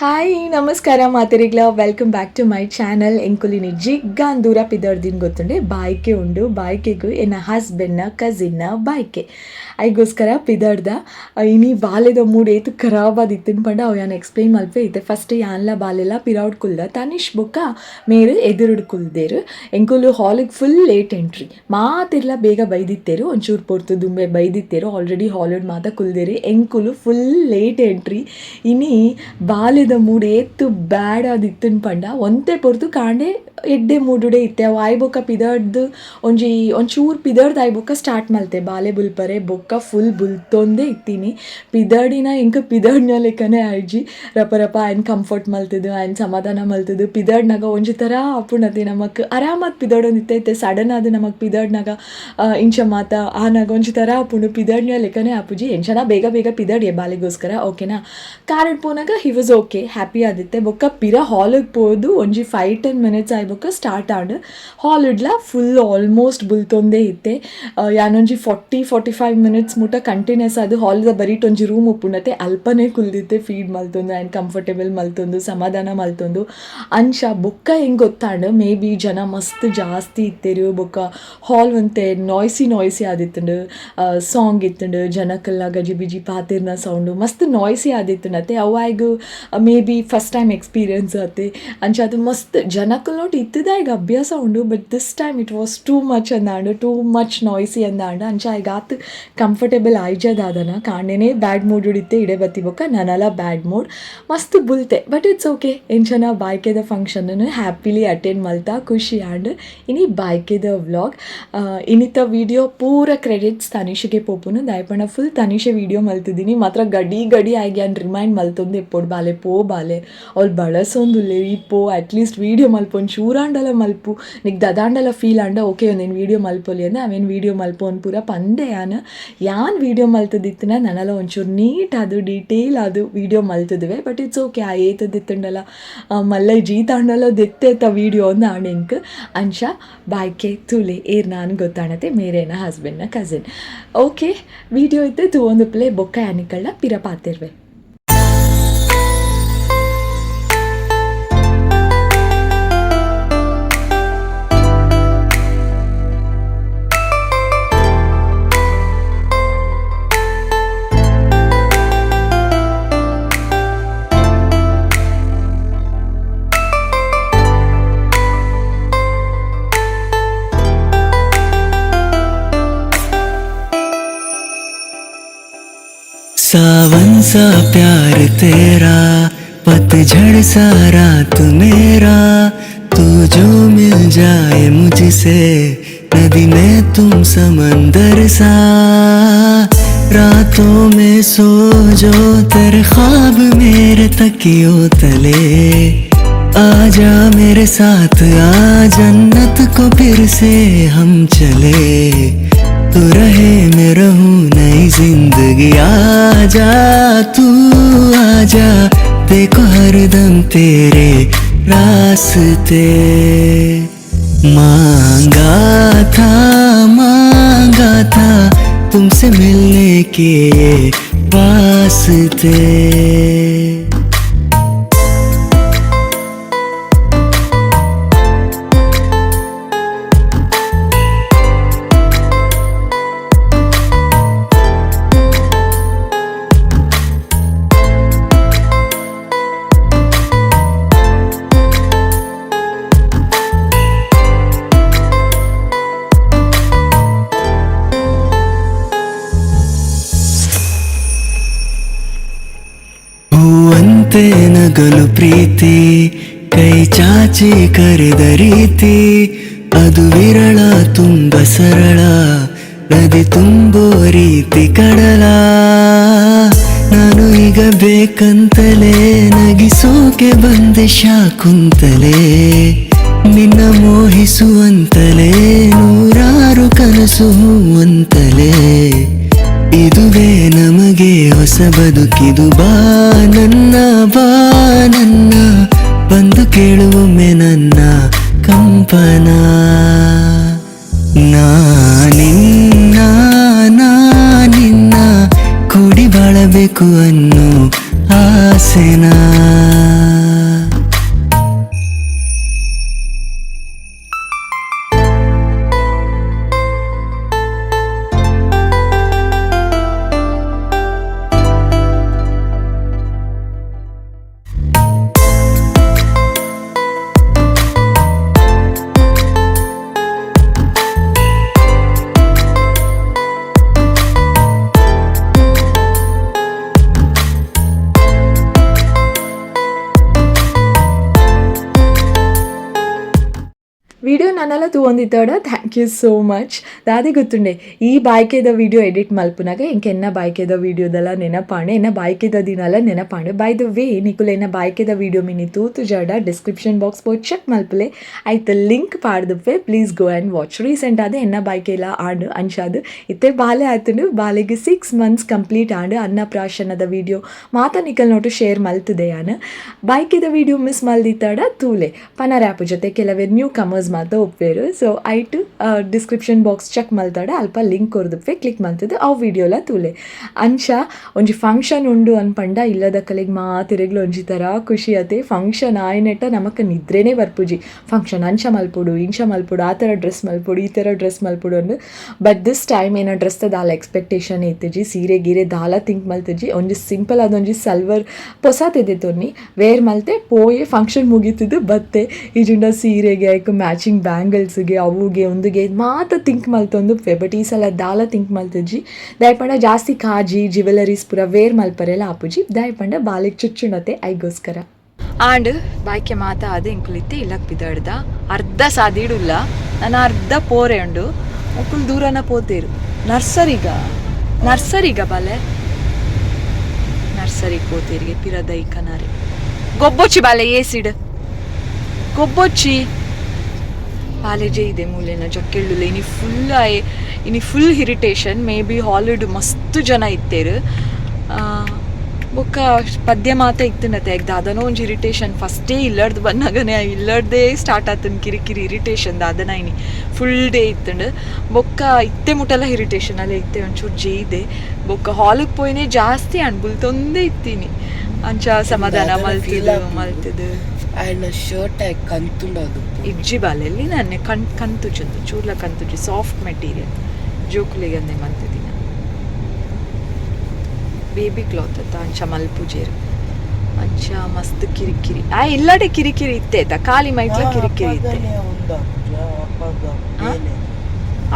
Hi, ನಮಸ್ಕಾರ ಮಾತೆರೆಗ್ಲ. Welcome back to my channel. ಎಂಕುಲಿನಿ ಜಿಗ್ಗಾನ್ ದೂರ ಪಿದರ್ದಿನ ಗೊತ್ತುಂಡೆ ಬಾಯ್ಕೆ ಉಂಡು. ಬಾಯ್ಕೆಗು ಎನ್ನ ಹಸ್ಬೆಂಡ್ನ ಕಸಿನ್ನ ಬಾಯ್ಕೆ, ಐಗೋಸ್ಕರ ಪಿದರ್ದ. ಇನಿ ಬಾಲೆದ ಮೂಡ್ ಏತ್ ಖರಾಬ್ ಆದಿತ್ತಿನ ಪಂಡ ಅವು ಯಾನ್ ಎಕ್ಸ್ಪ್ಲೈನ್ ಮಲ್ಪೆ ಇತ್ತೆ. ಫಸ್ಟ್ ಯಾನ್ಲ ಬಾಲೆಲ ಪಿರೌಡ್ ಕುಲ್ದ, ತನಿಷ್ ಬೊಕ್ಕ ಮೇರು ಎದುರುಡ್ ಕುಲ್ದೇರು. ಎಂಕುಲು ಹಾಲಿಗೆ ಫುಲ್ ಲೇಟ್ ಎಂಟ್ರಿ. ಮಾತಿರ್ಲ ಬೇಗ ಬೈದಿತ್ತೇರು, ಒಂಚೂರು ಪೊರ್ತು ದುಂಬೆ ಬೈದಿತ್ತೇರು. ಆಲ್ರೆಡಿ ಹಾಲಿಡ್ ಮಾತ ಕುಲ್ದೇರು, ಎಂಕುಲು ಫುಲ್ ಲೇಟ್ ಎಂಟ್ರಿ. ಇನಿ ಬಾಲೆದ ಮೂಡ್ ಏತ್ ಬ್ಯಾಡ್ ಆದಿತ್ತಿನ ಪಂಡ, ಒಂತೆ ಪೊರ್ತು ಕಾಂಡೆ ಎಡ್ಡೆ ಮೂಡುಡೆ ಇತ್ತೆ. ಅವು ಆಯ್ ಬೊಕ್ಕ ಪಿದರ್ದು ಒಂಜಿ ಒಂಚೂರು ಪಿದರ್ದು ಆಯ್ ಬೊಕ್ಕ ಸ್ಟಾರ್ಟ್ ಮಲ್ತೆ ಬಾಲೆ ಬುಲ್ಪರೆ. ಬೊಕ್ಕ ಫುಲ್ ಬುಲ್ತೊಂದೇ ಇತ್ತೀನಿ. ಪಿದರ್ಡಿನ ಎಂಕ್ ಪಿದರ್ಡ್ನ ಲೆಕ್ಕನೇ ಆಯ್ಜಿ. ರಪ ರಪ ಆಯ್ನ್ ಕಂಫರ್ಟ್ ಮಲ್ತದು, ಆಯ್ನ್ ಸಮಾಧಾನ ಮಲ್ತದು ಪಿದರ್ಡ್ನಾಗ ಒಂಜಿ ಥರ ಆಪುಂಡತೆ. ನಮಕ್ ಆರಾಮಾದ್ ಪಿದರ್ಡೊಂದಿತ್ತೆ. ಇತ್ತೆ ಸಡನ್ ಆದ್ ನಮಕ್ ಪಿದರ್ಡ್ನಾಗ ಇಂಚ ಮಾತ ಆನಾಗ ಒಂಜಿ ಥರ ಆಪುಂಡು. ಪಿದರ್ಡ್ನ ಲೆಕ್ಕನೇ ಆಪುಜಿ. ಎಂಚನ ಬೇಗ ಬೇಗ ಪಿದರ್ಡ್ಯೆ ಬಾಲೆಗೋಸ್ಕರ, ಓಕೆನಾ? ಕಾರಡ್ ಪೋನಾಗ he was okay, happy ಆದಿತ್ತೆ. ಬೊಕ್ಕ ಪಿರ ಹಾಲಿಗೆ ಪೋದು ಒಂಜಿ 5-10 ಮಿನಿಟ್ಸ್ ಆಯ್ ಬೊಕ್ಕ ಸ್ಟಾರ್ಟ್ ಆಂಡ್. ಹಾಲಿಡ್ಲ ಫುಲ್ ಆಲ್ಮೋಸ್ಟ್ ಬುಲ್ತೊಂದೇ ಇತ್ತೆ. ಯಾನೊಂಜಿ 40-45 ಮಿನಿಟ್ಸ್ ಮುಟ ಕಂಟಿನ್ಯೂಸ್ ಅದು ಹಾಲ್ದ ಬರೀಟ್ ಒಂಜಿ ರೂಮ್ ಉಪ್ಪುಂಡತೆ, ಅಲ್ಪನೇ ಕುಲ್ದಿತ್ತೆ. ಫೀಡ್ ಮಲ್ತೊಂದು, ಆ್ಯಂಡ್ ಕಂಫರ್ಟೇಬಲ್ ಮಲ್ತೊಂದು, ಸಮಾಧಾನ ಮಲ್ತೊಂದು. ಅಂಚ ಬೊಕ್ಕ ಹೆಂಗೆ ಗೊತ್ತಾಂಡ್, ಮೇ ಬಿ ಜನ ಮಸ್ತ್ ಜಾಸ್ತಿ ಇತ್ತೆರು, ಬೊಕ್ಕ ಹಾಲ್ ಒಂತೆ ನಾಯ್ಸಿ ನಾಯ್ಸಿ ಆದಿತ್ತುಂಡು. ಸಾಂಗ್ ಇತ್ತುಂಡು, ಜನಕ್ಕೆಲ್ಲ ಗಜಿ ಬಿಜಿ ಪಾತಿರ್ನ ಸೌಂಡು ಮಸ್ತ್ ನಾಯ್ಸಿ ಆದಿತ್ತುಂಡತೆ. ಅವು ಆಯ್ಗ್ may be first time experience ಆತೆ. ಅಂಚ ಅದು ಮಸ್ತ್ ಜನಕ್ಕಲ್ ಇತ್ತದ ಈಗ ಅಭ್ಯಾಸ ಉಂಡು, but this time it was too much ಅಂದಾಂಡು, too much noisy ಅಂದಾಂಡು. ಅಂಚ ಈಗ ಆತ್ ಕಂಫರ್ಟೇಬಲ್ ಆಯ್ಜದಾದನ. ಕಾಂಡೆನೇ ಬ್ಯಾಡ್ ಮೂಡ್ ಇತ್ತೆ. ಇಡೆ ಬತ್ತಿ ಬೊಕ್ಕ ನನಲ ಬ್ಯಾಡ್ ಮೂಡ್, ಮಸ್ತ್ ಬುಲ್ತೆ. But it's okay. ಎಂಚನ ಬಾಯ್ಕೆದ ಫಂಕ್ಷನ್ ಹ್ಯಾಪಿಲಿ ಅಟೆಂಡ್ ಮಲ್ತ, ಖುಷಿ ಆಂಡ್. ಇನಿ ಬಾಯ್ಕೆದ ವ್ಲಾಗ್, ಇನ್ನಿತ ವಿಡಿಯೋ ಪೂರ ಕ್ರೆಡಿಟ್ಸ್ ತನಿಷಿಗೆ ಪೋಪುನು. ದಾಯಪಂಡ ಫುಲ್ ತನಿಷೆ ವಿಡಿಯೋ ಮಲ್ತಿದ್ದೀನಿ. ಮಾತ್ರ ಗಡಿ ಗಡಿ ಆಗಿ ಯಾನ್ ರಿಮೈಂಡ್ ಮಲ್ತೊಂದು ಎಪ್ಪೊಡು, ಬಾಲೆ ಪೋ ಬಾಲೆ, ಅವ್ಳು ಬಳಸೊಂದುಲ್ಲೆ, ಈ ಪೋ, ಅಟ್ಲೀಸ್ಟ್ ವೀಡಿಯೋ ಮಲ್ಪೊಂದು ಚೂರಾಂಡಲ ಮಲ್ಪು, ನಿಕ್ ದದಾಂಡಲ ಫೀಲ್ ಆಂಡ ಓಕೆ ಒಂದೇನು ವೀಡಿಯೋ ಮಲ್ಪೊಲಿ ಅಂದ. ಅವೇನು ವೀಡಿಯೋ ಮಲ್ಪೊನ್ ಪೂರ ಪಂದೆ. ಯಾನ್ ಯಾನ್ ವೀಡಿಯೋ ಮಲ್ತದಿತ್ತಿನ ನನಲ ಒಂಚೂರು ನೀಟ್ ಅದು ಡೀಟೇಲ್ ಅದು ವೀಡಿಯೋ ಮಲ್ತದುವೆ. But it's okay. ಆ ಏತದಿತ್ತುಂಡಲ ಮಲ್ಲ ಜೀತಾಂಡಲ ದೆತ್ತೆತ್ತ ವೀಡಿಯೋ ಅಂದ ಆಂಡ್ ಎಂಕ್. ಅಂಚ ಬಾಯ್ಕೆ ತುಲೆ ಏರ್ ನಾನು ಗೊತ್ತಾಣತೆ, ಮೇರೇನ ಹಸ್ಬೆಂಡ್ನ ಕಸಿನ್. ಓಕೆ, ವೀಡಿಯೋ ಇತ್ತೆ ತೂವೊಂದು ಪ್ಲೇ. ಬೊಕ್ಕ ಯಾನಿಕಳ್ಳ ಪಿರ ಪಾತಿರ್ವೆ. सावन सा प्यार तेरा, पतझड़ सा रात मेरा, तू जो मिल जाए मुझसे, नदी में तुम समंदर सा। रातों में सो जो तेरे ख्वाब मेरे तकियों तले, आजा मेरे साथ आ, जन्नत को फिर से हम चले। तू रहे मैं रहूं, नई जिंदगी, आजा तू आजा, देखो हरदम तेरे रास्ते। मांगा था मांगा था तुमसे मिलने के वास्ते। ಹೂವಂತೆ ನಗಲು ಪ್ರೀತಿ, ಕೈ ಚಾಚಿ ಕರೆದ ರೀತಿ, ಅದು ವಿರಳ ತುಂಬ ಸರಳ, ನದಿ ತುಂಬೋ ರೀತಿ ಕಡಲ. ನಾನು ಈಗ ಬೇಕಂತಲೇ ನಗಿಸೋಕೆ ಬಂದೆ ಶಾಕುಂತಲೇ, ನಿನ್ನ ಮೋಹಿಸುವಂತಲೇ, ನೂರಾರು ಕನಸು ಹೂವಂತಲೇ. ಇದುವೇ ನಮಗೆ ಹೊಸ ಬದುಕಿದು, ಬಾ ನನ್ನ ಬಾ ನನ್ನ, ಬಂದು ಕೇಳುವೊಮ್ಮೆ ನನ್ನ ಕಂಪನ. ನಾನಿನ್ನ ನಾನಿನ್ನ ಕೂಡಿ ಬಾಳಬೇಕು ಅನ್ನೋ ಆಸೆನಾ. Video ನನ್ನಲ್ಲ ತೂವೊಂದಿತ್ತಡ thank you so much. ದಾದೆ ಗೊತ್ತುಂಡೆ ಈ ಬಾಯ್ಕೆದ ವಿಡಿಯೋ ಎಡಿಟ್ ಮಲ್ಪುನಾಗ ಎಂಕ್ ಎನ್ನ ಬಾಯ್ಕೆದ ವಿಡಿಯೋದೆಲ್ಲ ನೆನಪಾಂಡೆ, ಎನ್ನ ಬಾಯ್ಕೆದ ದಿನಲ ನೆನಪಾಂಡೆ. By the way ನಿಕುಲು ಎನ್ನ ಬಾಯ್ಕೆದ ವಿಡಿಯೋ ಮಿನಿ ತೂತು ಜಡ ಡಿಸ್ಕ್ರಿಪ್ಷನ್ ಬಾಕ್ಸ್ ಪೋದು ಚೆಕ್ ಮಲ್ಪುಲೆ, ಐತ link ಪಾಡ್ದುಪ್ಪೆ, please go and watch. Recent ಆದ್ ಎನ್ನ ಬಾಯ್ಕೆಲ ಆಂಡ್, ಅಂಚಾದ್ ಇತ್ತೆ ಬಾಲೆ ಆತುಂಡು. ಬಾಲೆಗ್ 6 ಮಂತ್ಸ್ ಕಂಪ್ಲೀಟ್ ಆಂಡ್. ಅನ್ನಪ್ರಾಶನದ ವಿಡಿಯೋ ಮಾತ ನಿಕಲ್ ನೋಟು ಶೇರ್ ಮಲ್ತುದೆ ಯಾನ್. ಬಾಯ್ಕೆದ ವಿಡಿಯೋ ಮಿಸ್ ಮಲ್ದಿತ್ತಡ ತೂಲೆ ಪನರಾಪು ಜೊತೆ ಕೆಲವೆರ್ ನ್ಯೂ ಕಮರ್ಸ್ ಮಾತ ಒಪ್ಪೇರು. ಸೊ ಐಟ್ description box check ಮಲ್ತಡ ಅಲ್ಪ ಲಿಂಕ್ ಕೊರ್ದುಪ್ಪೆ, ಕ್ಲಿಕ್ ಮಲ್ತದು ಅವು ವಿಡಿಯೋಲ ತೂಲೆ. ಅಂಚ ಒಂಜಿ ಫಂಕ್ಷನ್ ಉಂಡು ಅನ್ಪಂಡ ಇಲ್ಲದಕ್ಕಲೆಗ್ ಮಾತೆರೆಗ್ಲ ಒಂಜಿ ಥರ ಖುಷಿ ಅತೆ. ಫಂಕ್ಷನ್ ಆಯ್ನೆಟ್ಟ ನಮಕ್ ನಿದ್ರೆನೇ ಬರ್ಪುಜಿ. ಫಂಕ್ಷನ್ ಅಂಚ ಮಲ್ಪೊಡು, ಇಂಚ ಮಲ್ಪೊಡು, ಆ ಥರ ಡ್ರೆಸ್ ಮಲ್ಪೊಡು, ಈ ಥರ ಡ್ರೆಸ್ ಮಲ್ಪೊಡು ಅಂದ್. But this time ಏನ ಡ್ರೆಸ್ ದಾಲ ಎಕ್ಸ್ಪೆಕ್ಟೇಷನ್ ಇತ್ತುಜಿ, ಸೀರೆ ಗೀರೆ ದಾಲ ಥಿಂಕ್ ಮಲ್ತುಜಿ. ಒಂಜಿ ಸಿಂಪಲ್ ಆದೊಂಜಿ ಸಲ್ವರ್ ಪೊಸತೆದೆ ತೊನ್ನಿ ವೇರ್ ಮಲ್ತೆ ಪೋಯೆ, ಫಂಕ್ಷನ್ ಮುಗೀತದು ಬತ್ತೆ. ಈಜಿಂಡ ಸೀರೆಗೆ ಐಕ್ ಮ್ಯಾಚಿಂಗ್ ಬ್ಯಾಂಗಲ್ಸ್ಗೆ ಅವುಗೆ ಒಂದುಗೆ ಮಾತ ಥಿಂಕ್ ಮಲ್ತೊಂದು. ಬಟ್ ಈ ಸಲ ದಾಲ ಥಿಂಕ್ ಮಲ್ತುಜಿ. ದಾಯಪಂಡ ಜಾಸ್ತಿ ಕಾಜಿ ಜ್ಯುವೆಲರೀಸ್ ಪೂರ ವೇರ್ ಮಲ್ಪರೆಲ ಆಪುಜಿ, ದಾಯಪಂಡ ಬಾಲೆಗ್ ಚುಚ್ಚುಣತೆ ಐಗೋಸ್ಕರ. ಆಂಡ್ ಬಾಯ್ಕೆ ಮಾತ ಅದು ಎಂಕುಲಿತ್ತೆ ಇಲ್ಲಕ್ ಪಿದಾಡ್ದ ಅರ್ಧ ಸಾದಿಡುಲ್ಲ, ನಾನು ಅರ್ಧ ಪೋರೆ ಉಂಡು, ಒಕ್ಕುಲ್ ದೂರನ ಪೋತೇರು. ನರ್ಸರಿಗ ನರ್ಸರಿಗ ಬಾಲೆ ನರ್ಸರಿಗೆ ಪೋತೇರಿಗೆ ಪಿರದೈ ಕನಾರೆ ಗೊಬ್ಬೊಚ್ಚಿ ಬಾಲೆ ಏಸಿಡ್ ಗೊಬ್ಬೊಚ್ಚಿ ಬಾಲೆಜೆ ಇದೆ ಮೂಲೆನ ಜಕ್ಕೆಳ್ಳುಲ್ಲ. ಇನಿ ಫುಲ್ ಆಯ್ ಇನಿ full irritation. May be ಹಾಲಿಡ್ ಮಸ್ತ್ ಜನ ಇತ್ತೇರು, ಬೊಕ್ಕ ಪದ್ಯ ಮಾತ ಇತ್ತುನತೆ ದಾದನೋ ಒಂಜಿ ಇರಿಟೇಷನ್. ಫಸ್ಟೇ ಇಲ್ಲಡ್ದು ಬಂದಾಗನೆ ಇಲ್ಲಡ್ದೇ ಸ್ಟಾರ್ಟ್ ಆತನ್ ಕಿರಿಕಿರಿ ಇರಿಟೇಷನ್. ದಾದನ ಇನಿ ಫುಲ್ ಡೇ ಇತ್ತಂಡು. ಬೊಕ್ಕ ಇತ್ತೆ ಮುಟಲ ಇರಿಟೇಷನ್ ಅಲ್ಲ ಇತ್ತೆ ಒಂಚೂರು ಜೇಯ್ದೆ. ಬೊಕ್ಕ ಹಾಲಿಗೆ ಪೋಯಿನೇ ಜಾಸ್ತಿ ಅಣ್ ಬುಲ್ತೊಂದೇ ಇತ್ತೀನಿ. ಅಂಚ ಸಮಾಧಾನ ಮಲ್ತದು ಮಲ್ತದು. ಆಯ್ನ ಶರ್ಟ್ ಆಯ್ ಕಂತುಂಡದು. ಇಜ್ಜಿ ಬಾಲೆಲ್ಲಿ ನಾನೆ ಕಣ್ ಕಂತುಜಂದು ಚೂರ್ಲ ಕಂತುಜಿ, ಸಾಫ್ಟ್ ಮೆಟೀರಿಯಲ್ ಜೋಕುಲಿಗೆ ಅಂದೆ ಮಲ್ತಿದ್ದೀನಿ. ಬೇಬಿ ಕ್ಲಾತ್ ಅತ್ತ ಅಂಚ ಮಲ್ಪುಜೇರು. ಅಂಚ ಮಸ್ತ್ ಕಿರಿಕಿರಿ ಆ ಇಲ್ಲಡೆ ಕಿರಿಕಿರಿ ಇತ್ತೆ ಆಯ್ತಾ, ಖಾಲಿ ಮೈಟ್ಲ ಕಿರಿಕಿರಿ ಇತ್ತೆ. ಆ?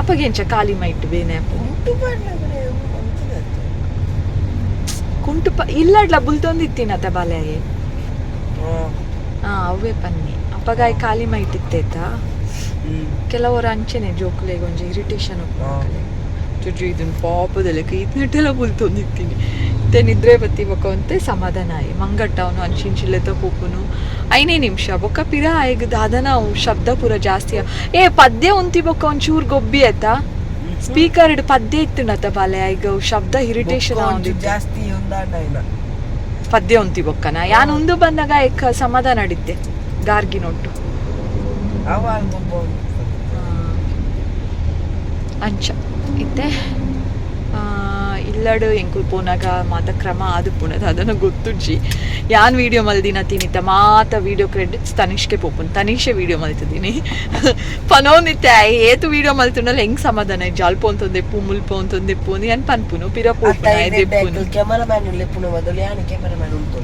ಅಪ್ಪಗೆಂಚ ಖಾಲಿ ಮೈಟ್ ಬೇನೆ ಅಪ್ಪ ಕುಂಟು ಪ ಇಲ್ಲಡ್ಲ ಬುಲ್ತೊಂದಿತ್ತೀನತ ಬಾಲೆ. ಹಾ ಅವೇ ಪನ್ನಿ ಅಪ್ಪಗಾಯ್ ಖಾಲಿ ಮೈಟ್ ಇತ್ತೇತಾ. ಕೆಲವರು ಅಂಚೆನೆ ಜೋಕುಲೆಗ್ ಒಂಜಿ ಇರಿಟೇಷನ್ ಜುಜು ಇದನ್ನ ಪಾಪದಲೆಕ್ಕ ಈತ್ನೆಟ್ಟೆಲ್ಲ ಬುಲ್ತೊಂದಿತ್ತೀನಿ. ಇತ್ತೆ ನಿದ್ರೆ ಬತ್ತಿ ಬೊಕ್ಕ ಒಂತೆ ಸಮಾಧಾನ ಆಯಿ. ಮಂಗಟ್ಟ ಅವನು ಅಂಚಿಂಚಿಲೆತ ಪೋಪುನು ಐನೇ ನಿಮಿಷ ಬೊಕ್ಕ ಪಿರ ಆಯ್ಗ್ ದಾದನ ಅವು ಶಬ್ದ ಪೂರ ಜಾಸ್ತಿ. ಏ ಪದ್ಯ ಉಂತಿ ಬೊಕ್ಕ ಒಂಚೂರು ಗೊಬ್ಬಿ ಆಯ್ತಾ, ಸ್ಪೀಕರ್ ಪದ್ಯ ಇತ್ತುಂಡತ ಬಾಲೆ, ಆಯ್ಗ ಅವು ಶಬ್ದ ಇರಿಟೇಷನ್. ಜಾಸ್ತಿ ಒಂದಾಂಡ ಆಯ್ನ. ಪದ್ಯ ಉಂತಿ ಬೊಕ್ಕನ ಯಾನ್ ಉಂದು ಬಂದಾಗ ಏಕ ಸಮಾಧಾನ ಅಡಿತ್ತೆ ಗಾರ್ಗಿ ನೊಟ್ಟು. ಅವ ಗೊಬ್ಬ. ಅಂಚ ಇತ್ತೆ ಇಲ್ಲಡು ಎಂಕುಲು ಪೋನಾಗ ಮಾತ ಕ್ರಮ ಆದು ಪುಣದ ಅದನ್ನು ಗೊತ್ತುಜ್ಜಿ. ಯಾನ್ ವೀಡಿಯೋ ಮಲ್ದಿನ ತಿನಿತ ಮಾತ ವೀಡಿಯೋ ಕ್ರೆಡಿಟ್ಸ್ ತನಿಷ್ಗೆ ಪೋಪುನ್, ತನಿಷೆ ವೀಡಿಯೋ ಮಲ್ತಿದ್ದೀನಿ ಪನೋನಿತ್ತೆ. ಏತು ವೀಡಿಯೋ ಮಲ್ತುಂಡಲ್ಲ ಹೆಂಗ್ ಸಮಾಧಾನ ಜಾಲ್ಪೋ ಅಂತಂದೆಪ್ಪು ಮುಲ್ಪ ಅಂತಂದೆಪ್ಪು ಅಂದ್ ಯಾನ್ ಪನ್ಪುನು ಪಿರ ಪೋಪುನ ದೆಪ್ಪುನು. ಕೆಮರಾಮ್ಯಾನ್ ಲೆಪ್ಪುನ ಮೊದಲು ಯಾನ್ ಕೆಮರಾಮ್ಯಾನ್ ಉಂಟು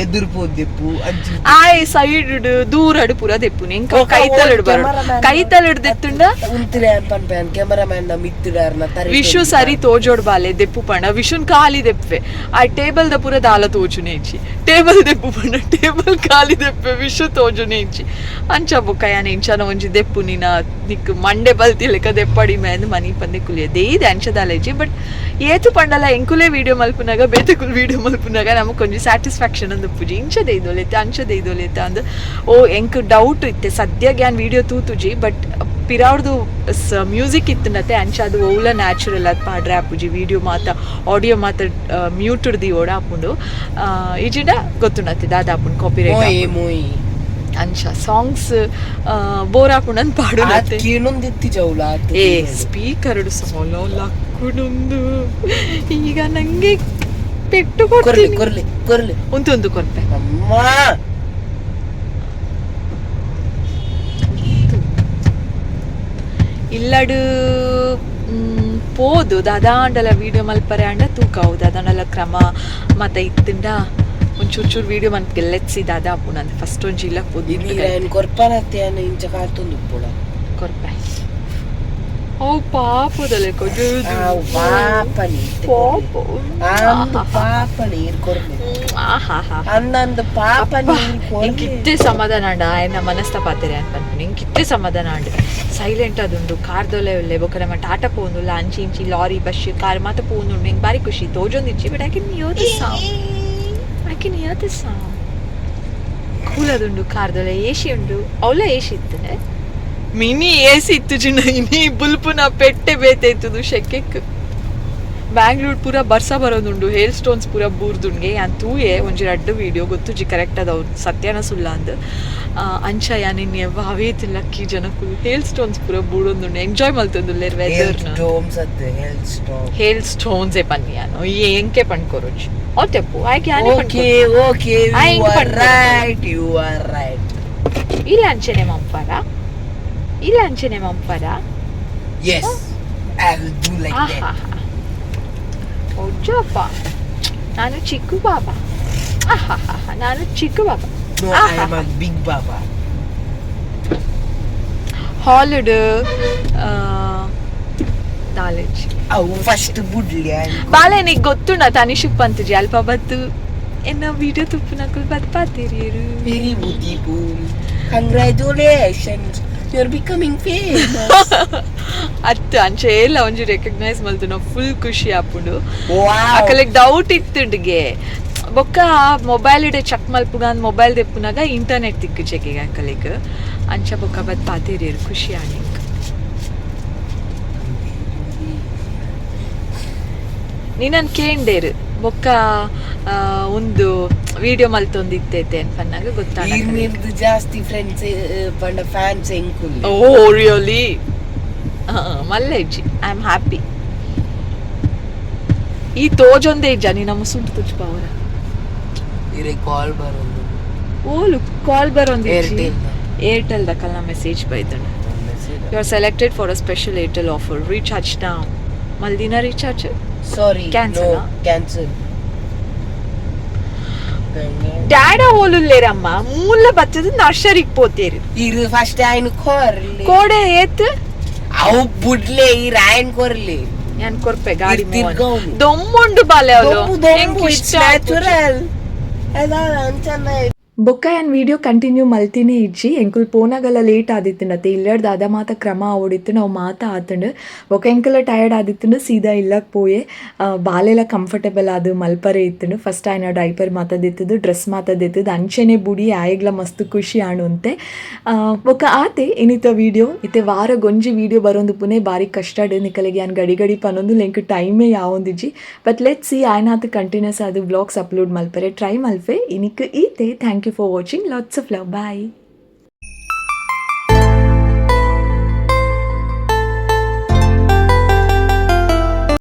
ಎದುರು ಪೋದೆಪ್ಪು ಅಜ್ಜಿ. ಆಯ್ ಸೈಡ್ ದೂರಡು ಪೂರ ದೆಪ್ಪುನು, ಎಂಕ ಕೈತಲಡು ಬರೋಡು ಕೈತಲಡು ದೆತ್ತುಂಡ. ಉಂತಿರೆ ಪನ್ಪೆ ಕೆಮರಾಮ್ಯಾನ್ ನ ಮಿತ್ತುಡಾರ್ನ ತರೆ. ವಿಶು ಸರಿ ತೋಜೋಡ್ ಬಾಲೆ ದೆಪ್ಪು ಪಂಡ ವಿಶುನ್ ಖಾಲಿ ದೆಪ್ಪೆ, ಆ ಟೇಬಲ್ the ಪೂರ ದಾಲ ತೋಜುನೆ ಇಜ್ಜಿ. ಟೇಬಲ್ ದೆಪ್ಪು ಪಂಡ ಟೇಬಲ್ ಖಾಲಿ ದೆಪ್ಪೆ, ವಿಶು ತೋಜುನೆ ಇಜ್ಜಿ. ಅಂಚ ಬೊಕ್ಕ ಯಾನ್ ಇಂಚನ ಒಂಜಿ ದೆಪ್ಪು ನಿನ ನಿಕ್ ಮಂಡೆ ಬಲ್ತಿ ಲೆಕ್ಕ ದೆಪ್ಪಡಿ ಮೇಂದ್ ಮನಿ ಪಂದೆ ಕುಲಿಯ ದೇಯ್ದೆ. ಅಂಚ ದಾಲ ಇಜ್ಜಿ. ಬಟ್ ಏತು ಪಂಡಲ ಎಂಕುಲೇ ವೀಡಿಯೋ ಮಲ್ಪುನಾಗ ಬೇತೆಕುಲು ವೀಡಿಯೋ ಮಲ್ಪುನಾಗ ನಮಕ್ ಒಂಜಿ ಸ್ಯಾಟಿಸ್ಫ್ಯಾಕ್ಷನ್ ಅಂದ್ ಉಪ್ಪುಜಿ. ಇಂಚ ದೇಯ್ದೊಲೆತ್ತ ಅಂಚ ದೇಯ್ದೊಲೆತ್ತ ಅಂದ್. ಓ ಎಂಕ್ ಡೌಟ್ ಇತ್ತೆ ಸದ್ಯಗ್ ಯಾನ್ ವೀಡಿಯೋ ತೂತುಜಿ, ಬಟ್ ಪಿರಾವ್ದು ಮ್ಯೂಸಿಕ್ ಇತ್ತುನತೆ, ಅಂಚ ಅದು ಓಲ ನ್ಯಾಚುರಲ್ ಅದು ಪಾಡ್ರೆ ಆಪುಜಿ. ವೀಡಿಯೋ ಮಾತ ಆಡಿಯೋ ಮಾತ ಮ್ಯೂಟೆಡ್ ಓಡ ಆಪುಂಡು, ಇಜಿಡ ಗೊತ್ತುಂಡತ್ತೆ ದಾದ ಆಪುಂಡು ಕಾಪಿ ಮೋಯಿ ರೈಟ್. ಮೋಯಿ. ಅಂಚ ಸಾಂಗ್ಸ್ ಬೋರ್ ಆಪುಂಡು ಅಂದ್ ಪಾಡುನತೆ. ಕೇಳೊಂದಿತ್ತಿ ಜೌಲ. ಏ ಸ್ಪೀಕರ್ ಸೋಲೋ ಲಕ್ಕುಡೊಂದು ಈಗ ನಂಗೆ ಪೆಟ್ಟು ಕೊರ್ಲಿ. ಕೊಡ್ತೀನಿ. ಕೊರ್ಲಿ ಕೊರ್ಲಿ. ಉಂತು ಒಂದು ಕೊರ್ಪೆ. ಅಮ್ಮ. ಇಲ್ಲಡು ಪೋದು ದಾದಾಂಡಲ ವೀಡಿಯೋ ಮಲ್ಪರೆ ಅಂಡ ತೂಕ ಅವು ದಾದಾಂಡಲ ಕ್ರಮ ಮತ ಇತ್ತುಂಡ ಒಂಚೂರು ಚೂರು ವೀಡಿಯೋ ಮನ್ಪಿಗೆ ಲೆತ್ಸಿ ದಾದಾ ಆಪುಂಡು ಫಸ್ಟ್ ಒಂಜಿ ಇಲ್ಲ ಪೋದು. ಇನಿ ಕೊರ್ಪನತ್ತೆ ಇಂಚ ಕಾರ್ತೊಂದು ಉಪ್ಪುಳ. ಕೊರ್ಪೆ. ಅವು ಪಾಪದ ಲೆಕ್ಕ. ಅವು ಪಾಪ ನೀರ್. ಪಾಪ. ಅಂದು ಪಾಪ ನೀರ್ ಕೊರ್ಲೆ. ಆಹಾ. ಅಂದಂದು ಪಾಪ ನೀರ್ ಕೊರ್ಲೆ. ಇಂಕಿತ್ತೆ ಸಮಾಧಾನ ಅಂಡ ಆಯ್ನ ಮನಸ್ತಾಪ ಆತೇರೆ ಅಂತ ಪನ್ಪುನಿ. ಇಂಕಿತ್ತೆ ಸಮಾಧಾನ ಅಂಡ್. ಸೈಲೆಂಟ್ ಅದುಂಡು, ಕಾರ್ದೊಲೆ ಉಲ್ಲೆ. ಬೊಕ್ಕ ನಮ್ಮ ಟಾಟಾ ಪೋವೊಂದುಲ್ಲ, ಅಂಚಿ ಇಂಚಿ ಲಾರಿ, ಬಸ್, ಕಾರ್ ಮಾತ ಪೋವೊಂದುಂಡು. ಎಂಕ್ ಬಾರಿ ಖುಷಿ. ತೋಜೊಂದಿಜ್ಜಿ, but I can hear the sound, I can hear the sound. Cool ಅದುಂಡು. ಕಾರ್ದೊಲೆ ಏಸಿ ಉಂಡು. ಅವಲ ಏಸಿ ಇತ್ತನೆ? ಮಿನಿ ಏಸಿ ಇತ್ತು ಚಿನ್ನ. ಇನಿ ಬುಲ್ಪುನ ಪೆಟ್ಟೆ ಬೇತೆ ಇತ್ತದು ಶೆಕೆಕ್. ಬ್ಯಾಂಗ್ಳೂರ್ ಪೂರ ಬರ್ಸ ಬರೋದುಂಡು, ಹೇಲ್ ಸ್ಟೋನ್ಸ್ ಪೂರ ಬೂರ್ದುಂಡ್ಗೆ. ಯಾನ್ ತೂಯೆ ಒಂಜಿ ರಡ್ಡ್ ವೀಡಿಯೋ. ಗೊತ್ತುಜಿ ಕರೆಕ್ಟ್ ಅದ ಅವು ಸತ್ಯನ ಸುಲ್ಲ ಅಂದ್. ಅಂಚ ಯಾನ್ ಇನಿ ಅವೇತ್ ಲಕ್ಕಿ ಜನಕುಲು. ಹೇಲ್ ಸ್ಟೋನ್ಸ್ ಪೂರ ಬೂಡೊಂದುಂಡು, ಎಂಜಾಯ್ ಮಲ್ತೊಂದುಲ್ಲೆರ್ ವೆದರ್ನ. ಸ್ಟೋಮ್ಸ್ ಅತ್ತು, ಹೆಲ್ತ್ ಸ್ಟೋಮ್. ಹೇಲ್ ಸ್ಟೋನ್ಸ್ ಎ ಪನ್ನಿ ಯಾನು. ಈ ಎಂಕೆ ಪಣ್ಕೊರುಜಿ ಓತೆಪ್ಪು ಆಯ್ಕೆ ಯಾನೆ. Okay okay. ಆ, you ಎಂಕ್ ಆರ್ ಪಂಡ್ಕೊರು. Right, you are right. ಇಲ್ಲ ಅಂಚನೆ ಮಂಪರ, ಇಲ್ಲ ಅಂಚನೆ ಮಂಪರ. Yes, I will do like that. ಒಜ್ಜಪ್ಪ, ನಾನು ಚಿಕ್ಕು ಬಾಬಾ. ಆಹಾಹಾ, ನಾನು Chikku Baba. No, I am a big baba. ಹಾಲಿಡ್ ನಾಲೆಜ್. ಅವು ಫಸ್ಟ್ ಬುಡ್ಲಿ. ಬಾಲೆ, ನೀ ಗೊತ್ತುಂಡ ತನಿಷಕ್ ಪಂತುಜಿ ಅಲ್ಪ ಬತ್ತು ಎನ್ನ ವಿಡಿಯೋ ತುಪ್ಪುನಕುಲು ಬತ್ ಪಾತೆರಿಯರು. Very beautiful. Congratulations, you are becoming famous. ಅತ್ತು, ಅಂಚೆ ಎಲ್ಲ ಒಂಜಿ ರೆಕಗ್ನೈಸ್ ಮಲ್ತು ಫುಲ್ ಖುಷಿ ಆಪುಂಡು. ವಾವ್. ಅಕಲೆಗ್ ಡೌಟ್ ಇತ್ತುಂಡಿಗೆ. ಬೊಕ್ಕ ಮೊಬೈಲ್ ಇಡೆ ಚೆಕ್ ಮಲ್ಪುಗ ಮೊಬೈಲ್ ದೆಪ್ಪುನಾಗ ಇಂಟರ್ನೆಟ್ ತಿಕ್ಕುಜೆಗೆ ಅಕಲೆಗ್. ಅಂಚ ಬೊಕ್ಕ ಬತ್ ಪಾತೆರಿಯರು, ಖುಷಿ ಆಂಡ್. ನಿನ್ನನ್ ಕೇಂಡೇರು. ಬೊಕ್ಕ ಒಂದು ವಿಡಿಯೋ ಮಲ್ತೊಂದಿತ್ತೈತೆ ಅನ್ಪನ್ನಾಗ ಗೊತ್ತಾಗ. ಇರ್ನಿರ್ದು ಜಾಸ್ತಿ ಫ್ರೆಂಡ್ಸ್ ಪಂಡ ಫ್ಯಾನ್ಸ್ ಎಂಕುಲ್. Oh really? ಮಲ್ಲೆಜ್ಜಿ, I am happy. ಈ ತೋಜೊಂದೇ ಇಜ್ಜ ನೀ ನಮ್ಮ ಸುಂಟು ತುಚ್ಪಾವರ. ಇರೆ ಕಾಲ್ ಬರೋದು. ಓಲು ಕಾಲ್ ಬರೋಂದು? ಏರ್ಟೆಲ್. ಏರ್ಟೆಲ್ ದಕಲ್ನ ಮೆಸೇಜ್ ಬೈದಣ. "You are selected for a special Airtel offer. Recharge now." ಮಲ್ದಿನ recharge? Sorry. Cancel ಆ? ಕ್ಯಾನ್ಸಲ್. ಡ್ಯಾಡ ಓಲುಲ್ಲೇರಮ್ಮ? ಮೂಲ ಬತ್ತದ ನರ್ಸರಿಗೆ ಪೋತೇರು. ಇರು, ಫಸ್ಟ್ ಆಯ್ನ ಕೊರ್ಲಿ. ಕೋಡೆ ಏತ್? ಅವು ಬುಡ್ಲೆ, ಇರ್ ಆಯ್ನ ಕೊರ್ಲಿ. ಯಾನ್ ಕೊರ್ಪೆ ಗಾಡಿ. ಇರ್ ತಿರ್ಗವ್ನಿ. ದೊಮ್ಮುಂಡು ಬಾಲೆ ಅವಳು. ದೊಂಬು ದೊಂಬು, it's natural ಅದ ಅಂಚನ. ಬೊಕ್ಕ ಯಾನ್ ವೀಡಿಯೋ ಕಂಟಿನ್ಯೂ ಮಲ್ತಿನೇ ಇಜ್ಜಿ. ಎಂಕುಲು ಪೋನಾಗಲ್ಲ ಲೇಟ್ ಆದಿತ್ತುಂಡತ್ತೆ. ಇಲ್ಲಡ್ದು ಅದ ಮಾತ ಕ್ರಮ ಆವೊಡಿತ್ತು, ನಾವು ಮಾತ ಆತುಂಡು. ಬೊಕ್ಕ ಎಂಕುಲ ಟಯರ್ಡ್ ಆದಿತ್ತುಂಡು, ಸೀದಾ ಇಲ್ಲಕ್ ಪೋಯೆ. ಬಾಲೆಲ ಕಂಫರ್ಟೇಬಲ್ ಆದ್ ಮಲ್ಪರೆ ಇತ್ತುಂಡು. ಫಸ್ಟ್ ಆಯ್ನ ಡೈಪರ್ ಮಾತ ದೆತ್ತದು, ಡ್ರೆಸ್ ಮಾತ ದೆತ್ತದು, ಅಂಚೆನೆ ಬುಡಿ. ಆಯಗ್ಲ ಮಸ್ತ್ ಖುಷಿ ಆಣುಂತೆ. ಬೊಕ್ಕ ಆತೆ ಇನಿತ ವೀಡಿಯೋ. ಇತ್ತೆ ವಾರಗೊಂಜಿ ವೀಡಿಯೋ ಬರೋಂದು ಪುನೆ ಬಾರಿ ಕಷ್ಟ. ನಿಕಲೆಗೆ ಯಾನ್ ಗಡಿ ಗಡಿ ಪನೊಂದು ಎಂಕ್ ಟೈಮೇ ಯಾವೊಂದಿಜ್ಜಿ. ಬಟ್ let see, ಆಯ್ನಾತ್ ಕಂಟಿನ್ಯೂಸ್ ಅದು ವ್ಲಾಗ್ಸ್ ಅಪ್ಲೋಡ್ ಮಲ್ಪರೆ ಟ್ರೈ ಮಲ್ಪೆ. ಇನಿಕ್ ಈತೆ. Thank you for watching. Lots of love. Bye.